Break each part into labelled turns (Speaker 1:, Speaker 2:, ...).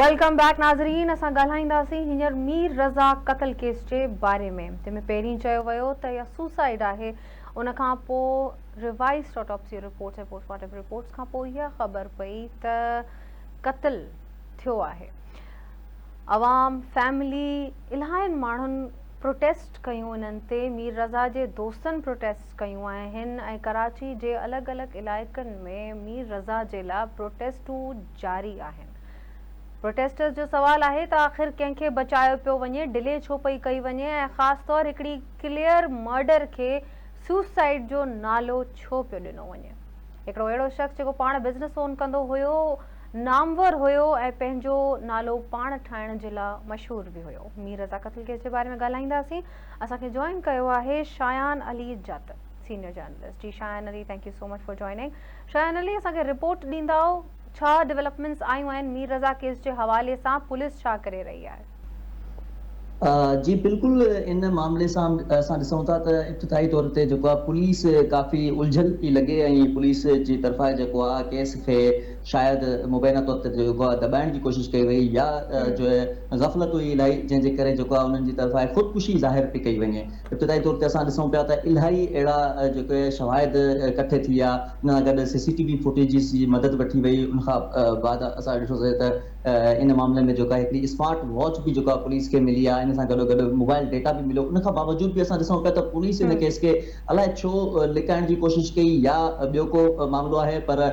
Speaker 1: Welcome back ناظرين اسان ڳالهائينداسين هينئر مير رضا قتل ڪيس جي باري ۾ جنهن ۾ پهرين چيو ويو ته اها سوسائيڊ آهي ان کان پوء revised autopsy reports ۽ post mortem reports کان پوء اها خبر پئي ته قتل ٿيو آهي عوام فيملي الاهين ماڻهن پروٽيسٽ ڪيون انهن تي مير رضا جي دوستن پروٽيسٽ ڪيون آهن ۽ ڪراچي جي الڳ الڳ علائقن ۾ مير رضا جي لاء پروٽيسٽون جاري آهن. پروٽيسٽرز جو سوال آهي ته آخر ڪنهن کي بچايو پيو وڃي، ڊلي ڇو پئي ڪئي وڃي ۽ خاص طور هڪڙي ڪليئر مرڊر کي سوسائيڊ جو نالو ڇو پيو ڏنو وڃي. هڪڙو اهڙو شخص جيڪو پاڻ بزنس اون ڪندو هيو، نامور هيو ۽ پنهنجو نالو پاڻ ٺاهڻ جي لا مشهور به هيو. مير رضا قتل ڪيس جي باري ۾ ڳالهائينداسين. اسان کي جوائن ڪيو آهي شايان علي جت سينيئر جرنلسٽ. جي Shayan Ali thank you so much for joining. Shayan Ali اسان کي رپورٽ ڏيندائو ڇا ڊولپمينٽس آيون آهن مير رضا ڪيس جي حوالي سان پوليس ڇا ڪري رهي آهي؟
Speaker 2: جي بلڪل ان معاملي سان اسان ڏسون ٿا ته ابتدائي طور تي جيڪو آهي پوليس ڪافي الجهيل پئي لڳي ۽ پوليس جي طرفان جيڪو آهي ڪيس کي شايد مبينا طور تي جيڪو آهي دٻائڻ جي ڪوشش ڪئي وئي يا جو غفلت هئي الائي جنهن جي ڪري جيڪو آهي انهن جي طرفان خودڪشي ظاهر پئي ڪئي وڃي ابتدائي طور تي اسان ڏسون پيا ته الائي اهڙا جيڪي شواهد ڪٺي ٿي ويا ان سان گڏ C C T V footages جي مدد وٺي وئي ان کان بعد اسان ڏٺوسي ته ان معاملي ۾ جيڪا هڪڙي اسمارٽ واچ به جيڪا پوليس کي ملي آهي ان سان گڏو گڏ موبائل ڊيٽا به مليو ان کان باوجود به اسان ڏسون پيا ته پوليس ان ڪيس کي الائي ڇو لڪائڻ جي ڪوشش ڪئي يا ٻيو ڪو معاملو آهي پر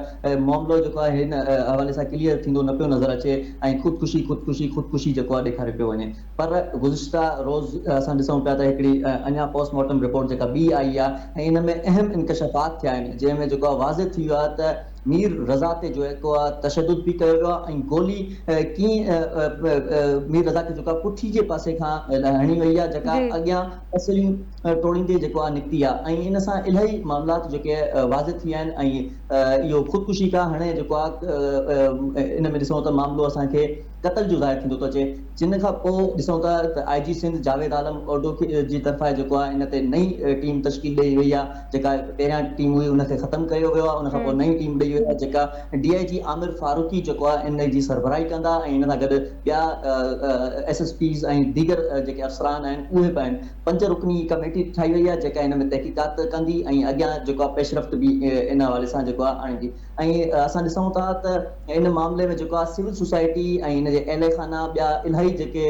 Speaker 2: معاملو جيڪو آهي هن حوالي سان ڪليئر ٿيندو نه پيو نظر اچي ۽ خودڪشي خودڪشي خودڪشي جيڪو آهي ڏيکاريو پيو وڃي پر گذشته روز اسان ڏسون پيا ته هڪڙي اڃا پوسٽ مارٽم رپورٽ جيڪا ٻي آئي آهي ۽ ان ۾ اهم انڪشافات ٿيا آهن جنهن ۾ جيڪو آهي واضح ٿي ويو آهي ته مير رضا تي جيڪو آ تشدد به ڪيو ويو آ ۽ گولي ڪيئن مير رضا کي جيڪو آ پٺي جي پاسي کان هڻي وئي آ جيڪا اڳيان پسليون ٽوڙيندي جيڪو آ نڪتي آ ۽ ان سان الاهي معاملات جيڪي واضح ٿي ويا آهن ۽ اهو خودڪشي کان هڻي جيڪو آ ان ۾ ڏسون ته معاملو اسان کي قتل جو ظاهر ٿيندو ٿو اچي جنھن کان پوء ڏسون ٿا ته آء جي سنڌ جاويد عالم اوڍو جي طرفان جيڪو آهي ان تي نئين ٽيم تشڪيل ڏئي وئي آهي جيڪا پهريان ٽيم هئي ان کي ختم ڪيو ويو آهي ان کان پوء نئين ٽيم ڏئي وئي آهي جيڪا ڊي I جي عامر فاروقي جيڪو آهي ان جي سربراهي ڪندا ۽ ان سان گڏ ٻيا ايس ايس پيز ۽ ديگر جيڪي افسران آهن اهي به آهن پنج رڪني ڪميٽي ٺاهي وئي آهي جيڪا ان ۾ تحقيقات ڪندي ۽ اڳيان جيڪو آهي پيش رفت به ان حوالي سان جيڪو آهي آڻيندي. ۽ اسان ڏسون ٿا ته ان معاملي ۾ جيڪو آهي سول سوسائٽي ۽ ان جي اهل خانه ٻيا الاهي جيڪي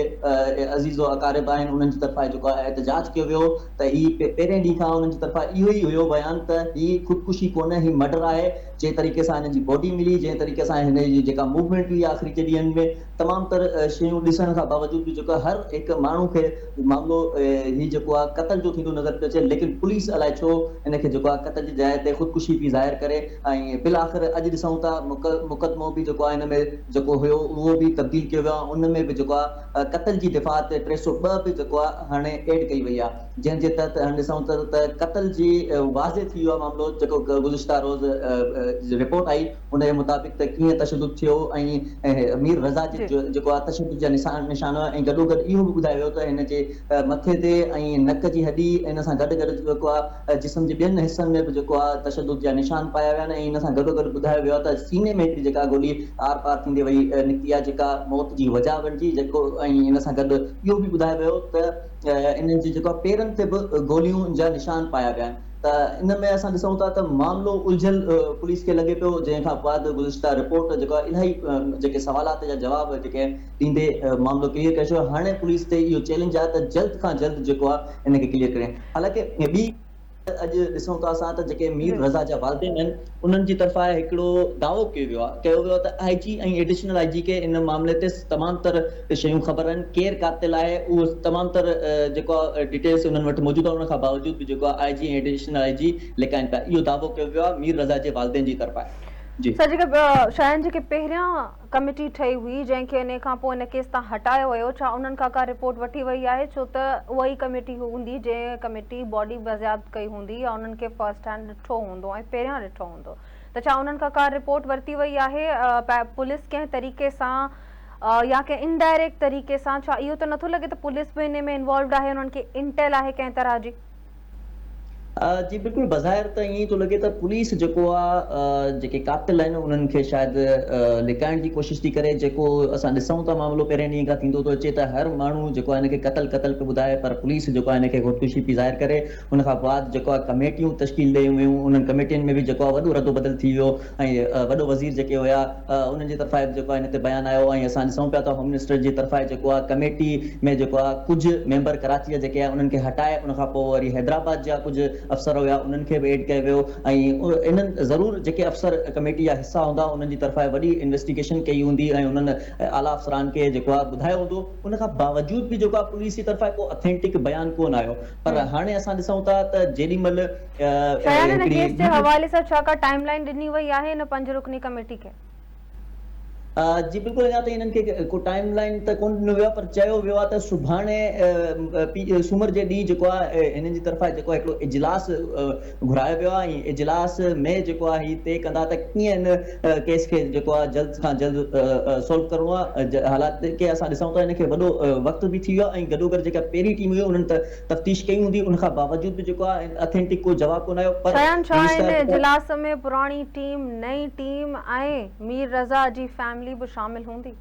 Speaker 2: عزيز و اقارب آهن انهن جي طرفان جيڪو آهي احتجاج ڪيو ويو ته هي پهرين ڏينهن کان انهن جي طرفان اهو ئي هيو بيان ته هي خودڪشي ڪونه هي مرڊر آهي جنهن طريقي سان هن جي باڊي ملي جنهن طريقي سان هن جي جيڪا موومينٽ هئي آخري جي ڏينهن ۾ تمام تر شيون ڏسڻ کان باوجود به جيڪو هر هڪ ماڻهو کي معاملو هي جيڪو آهي قتل جو ٿيندو نظر پيو اچي ليڪن پوليس الائي ڇو ان کي جيڪو آهي قتل جي جاء تي خودڪشي پئي ظاهر ڪري ۽ بالآخر اڄ ڏسون ٿا مقدمو به جيڪو آهي ان ۾ جيڪو هيو اهو به تبديل ڪيو ويو آهي ان ۾ به جيڪو آهي قتل جي دفاع تي 302 به جيڪو آهي هاڻي ايڊ ڪئي وئي آهي جنهن جي تحت هاڻي ڏسون ٿا ته قتل جي واضح ٿي ويو آهي معاملو جيڪو گذشته روز رپورٽ آئي ان جي مطابق ته ڪيئن تشدد ٿيو ۽ مير رضا جي جيڪو آهي تشدد جا نشان نشان هئا ۽ گڏوگڏ اهو به ٻڌايو ويو ته هن جي مٿي تي ۽ نڪ جي هڏي ان سان گڏ گڏ جيڪو آهي جسم جي ٻين حصن ۾ به جيڪو آهي تشدد جا نشان پايا ويا آهن ۽ ان سان گڏوگڏ ٻڌايو ويو آهي ته سيني ۾ هڪڙي جيڪا گولي آر پار ٿيندي وئي نڪتي آهي جيڪا موت جي وجهه بڻجي جيڪو ۽ ان سان گڏ اهو به ٻڌايو ويو ته انهن جي جيڪو آهي پيرن تي به گوليون جا نشان پايا ويا آهن. ته ان ۾ اسان ڏسون ٿا ته معاملو الجهيل پوليس کي لڳي پيو جنهن کان بعد گذشته رپورٽ جيڪو آهي الاهي جيڪي سوالات جا جواب جيڪي ڏيندي معاملو ڪليئر ڪري ڇڏيو هاڻي پوليس تي اهو چئلينج آهي ته جلد کان جلد جيڪو آهي ان کي ڪليئر ڪري حالانڪه ٻي اڄ ڏسون ٿا اسان ته جيڪي مير رضا جا والدين آهن انهن جي طرفان هڪڙو دعوو ڪيو ويو آهي ڪيو ويو آهي ته آء جي ۽ ايڊيشنل I جي کي ان معاملي تي تمام تر شيون خبر آهن ڪير قاتل آهي اهو تمام تر جيڪو آهي ڊيٽيلز انهن وٽ موجود آهن ان کان باوجود به جيڪو آهي آء جي ۽ ايڊيشنل I جي لڪائن پيا اهو دعوو ڪيو ويو آهي مير رضا جي والدين جي طرفان جي.
Speaker 1: سر جيڪي شاهين جيڪي پهريان ڪميٽي ٺهي هئي جنهن کي انهي کان پوء ان ڪيس تان هٽايو ويو ڇا انهن کان ڪا رپورٽ وٺي وئي آهي ڇو ته اها ئي ڪميٽي هوندي جنهن ڪميٽي باڊي بازياب ڪئي هوندي يا انهن کي فرسٽ هينڊ ڏٺو هوندو ۽ پهريان ڏٺو هوندو ته ڇا انهن کان ڪا رپورٽ ورتي وئي آهي پوليس ڪنهن طريقي سان يا ڪنهن انڊائريڪٽ طريقي سان ڇا اهو ته نٿو لڳي ته پوليس به انهي ۾ انوالوڊ آهي انهن کي انٽيل آهي ڪنهن طرح جي.
Speaker 2: جي بلڪل بظاهر ته ائين ئي ٿو لڳي ته پوليس جيڪو آ جيڪي قاتل آهن انهن کي شايد لڪائڻ جي ڪوشش ٿي ڪري جيڪو اسان ڏسون ٿا معاملو پهرين ڏينهن کان ٿيندو ٿو اچي ته هر ماڻهو جيڪو آ هن کي قتل قتل پيو ٻڌائي پر پوليس جيڪو آ هن کي خودڪشي پئي ظاهر ڪري ان کان بعد جيڪو آ ڪميٽيون تشڪيل ڏيون ويون انهن ڪميٽين ۾ به جيڪو آ وڏو ردو بدل ٿي ويو ۽ وڏو وزير جيڪي هيا انهن جي طرفان به جيڪو آهي هن تي بيان آيو ۽ اسان ڏسون پيا ته هوم منسٽر جي طرفان جيڪو آهي ڪميٽي ۾ جيڪو آهي ڪجهه ميمبر ڪراچي جا جيڪي آهن انهن کي هٽائي ان کان پوء وري حيدرآباد جا ڪجهه افسر هيا انهن کي به ايڊ ڪيو ويو ۽ انهن ضرور جيڪي افسر ڪميٽي جا حصا هوندا انهن جي طرفان وڏي انويسٽيگيشن ڪئي هوندي ۽ انهن اعليٰ افسران کي جيڪو آهي ٻڌايو هوندو ان کان باوجود به جيڪو آهي پوليس جي طرفان ڪو اٿينٽڪ بيان ڪونه آيو پر هاڻي اسان ڏسون ٿا ته جيڏي مهل
Speaker 1: شايان هن ڪيس جي حوالي سان ڇا ڪا ٽائيم لائين ڏني وئي آهي هن پنج رڪني ڪميٽي کي؟
Speaker 2: جي بلڪل اڃا تائين انهن کي ڪو ٽائيم لائين ته ڪونه ڏنو ويو آهي پر چيو ويو آهي ته سڀاڻي سومر جي ڏينهن جيڪو آهي هنن جي طرفان جيڪو آهي هڪڙو اجلاس گهرايو ويو آهي ۽ اجلاس ۾ جيڪو آهي هي طئي ڪندا ته ڪيئن هن ڪيس کي جيڪو آهي جلد کان جلد سالو ڪرڻو آهي حالانڪه اسان ڏسون ٿا هن کي وڏو وقت به ٿي ويو آهي ۽ گڏوگڏ جيڪا پهرين ٽيم هئي انهن ته تفتيش ڪئي هوندي ان کان باوجود به جيڪو آهي اٿينٽڪ ڪو جواب ڪونه آيو پر
Speaker 1: شايان شاهه ان اجلاس ۾ پراڻي ٽيم، نئين ٽيم ۽ مير رضا جي فيملي به شامل هوندي؟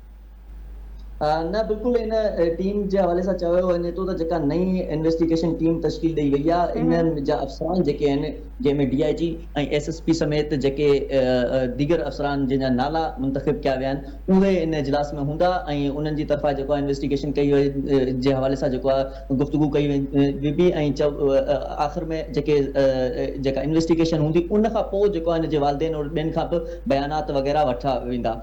Speaker 2: نه بلڪل ان ٽيم جي حوالي سان چيو وڃي ٿو ته جيڪا نئين انويسٽيگيشن ٽيم تشڪيل ڏئي وئي آهي ان جا افسران جيڪي آهن جنهن ۾ D I G ۽ S S P سميت جيڪي ديگر افسران جن جا نالا منتخب ڪيا ويا آهن اهي ان اجلاس ۾ هوندا ۽ انهن جي طرفان جيڪو آهي انويسٽيگيشن ڪئي وئي جي حوالي سان جيڪو آهي گفتگو ڪئي ويبي ۽ آخر ۾ جيڪي جيڪا انويسٽيگيشن هوندي ان کان پوء جيڪو آهي ان جي والدين اور ٻين کان به بيانات وغيره وٺا ويندا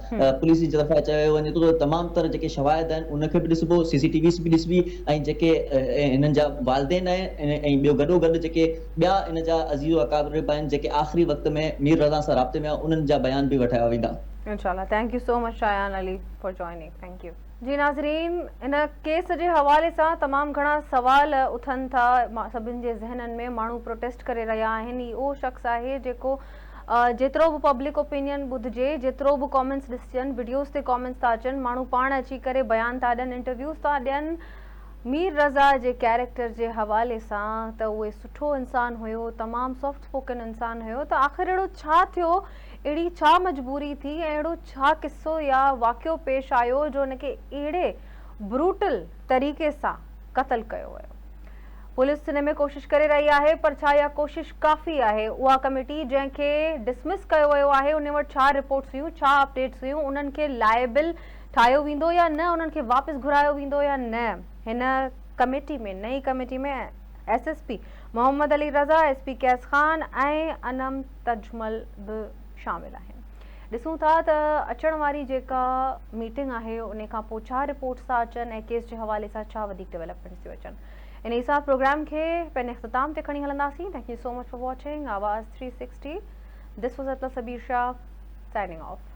Speaker 2: پوليس جي طرفان چيو وڃي ٿو ته تمام تر جيڪي شواهد آهن ان کي به ڏسبو سي سي ٽي ويز به ڏسبي ۽ جيڪي انهن جا والدين آهن ۽ ٻيو گڏو گڏ جيڪي ٻيا ان جا عزيز و اقارب آهن جيڪي آخري وقت ۾ مير رضا سان رابطي ۾ انهن جا بيان به وٺايا ويندا.
Speaker 1: انشاء الله thank you so much Shayan Ali for joining thank you. جي ناظرين ان ڪيس جي حوالي سان تمام گهڻا سوال اٿن ٿا سڀن جي ذهنن ۾ ماڻهو پروٽيسٽ ڪري رهيا آهن هي اهو شخص آهي جيڪو جيترو به پبلڪ اوپينين ٻڌجي جيترو به ڪامينٽس ڏسجن وڊيوز تي ڪامينٽس ٿا اچن ماڻهو پاڻ اچي ڪري بيان ٿا ڏين انٽرويوز ٿا ڏين مير رضا جي ڪيريڪٽر جي حوالي سان ته اهي سٺو انسان هيو تمام سافٽ اسپوڪن انسان هيو ته آخر اهڙو ڇا ٿيو اهڙي ڇا مجبوري ٿي ۽ اهڙو ڇا قصو يا واقعو پيش آيو جو ان کي اهڙي بروٽل طريقي سان قتل ڪيو ويو. پوليس ان ۾ ڪوشش ڪري رهي آهي پر ڇا اها ڪوشش ڪافي آهي؟ اها ڪميٽي جنهن کي ڊسمس ڪيو ويو آهي ان وٽ ڇا رپورٽس هيون، ڇا اپڊيٽس هيون، انهن کي لائبل ٺاهيو ويندو يا نه، انهن کي واپس گهرايو ويندو يا نه؟ هن ڪميٽي ۾ نئين committee ۾ S S P Muhammad Ali Raza, S P Qais Khan ۽ Anam Tajmal به شامل آهن. ڏسون ٿا ته اچڻ واري جيڪا ميٽنگ آهي انهي کان پوء ڇا رپورٽس ٿا اچن ۽ ڪيس جي حوالي سان ڇا وڌيڪ ڊولپمينٽس ٿيون اچن. انهي سان پروگرام کي پنهنجي اختتام تي کڻي هلنداسين. Thank you so much for watching Awaz 360 this was Atlas Sabir Shah signing off.